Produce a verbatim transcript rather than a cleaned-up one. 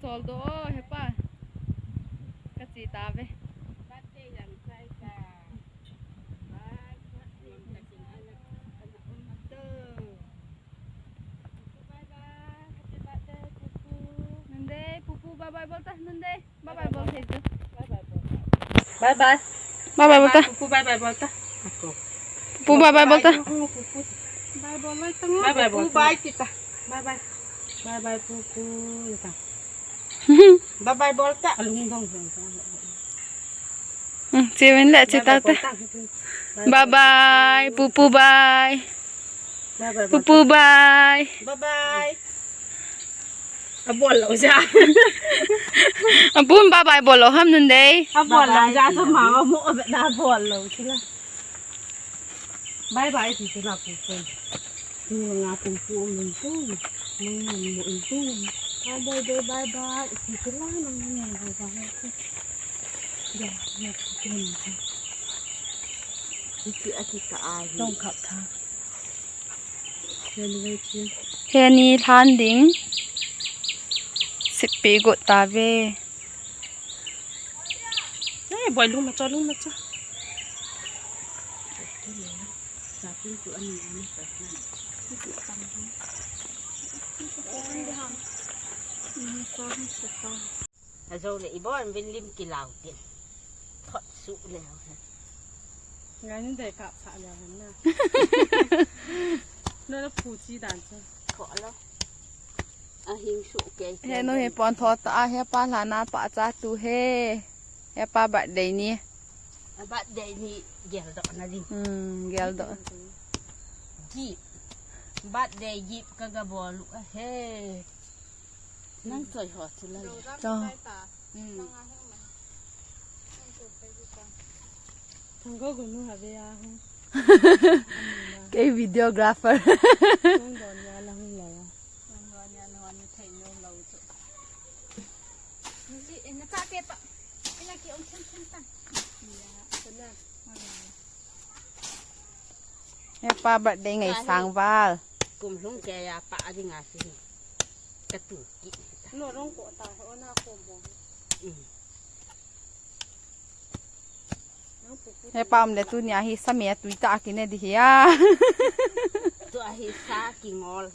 Soldo, hepa. Kachi tave. Nunde, pupu bye bye bolta, nunde. Bye bye bol thei tu. Bye bye. Bye bye bolta. Pupu bye bye bolta. Pupu bye bye bolta. Bye bye bol. Bye bye bol. Bye bye. Bye bye pupu. Bye bye bolta. Alung dong. Hmm, cheven le che ta ta. Bye bye, pupu bye. Pupu bye. Bye bye. Abol lo ja. Abun bye bye bol lo ham nunde. Abol lo ja so ma mo abol lo sila. Bye bye ti sila pupu. Ni nga pupu mun tu. Mun mun mun tu. Bye bye bye bye. Ti sila nang nang bye bye. Ya ya. Ti ti a ti ta a. Tong kap ta. Heni lhan ding. Sipi got tave. Eh, boy, lung macho, lung macho. Ajo le, ibon vin lim kilau tin. Thot su le. Ngai ni dei kap sa le na. No na pu chi dan chu. Tho lo. A hing su ke. He no he pon tho ta a he pa la na pa cha tu he. He pa birthday ni. A birthday ni gel do na ding. Hmm, gel do. Gift. Birthday gift ka ga bol u a he. Nang soi ho chu la. To. Hmm. Thang go gunu ha ve a hu. Kei videographer. Tong don ya la hung la. Tong don ya la hung thei no lo chu. Ni si, eh, na cha ke pa. Ina ki ong thim thim ta. Ya, kana. He pa birthday ngai sang val. Kum lhung ke ya pa a ding a si. Ka tu ki. No rong ko ta ho na ko mo. Mm. He pa um le tu nia hi sa me tu ta ki ne di hi a. Tu a hi sa ki ngol.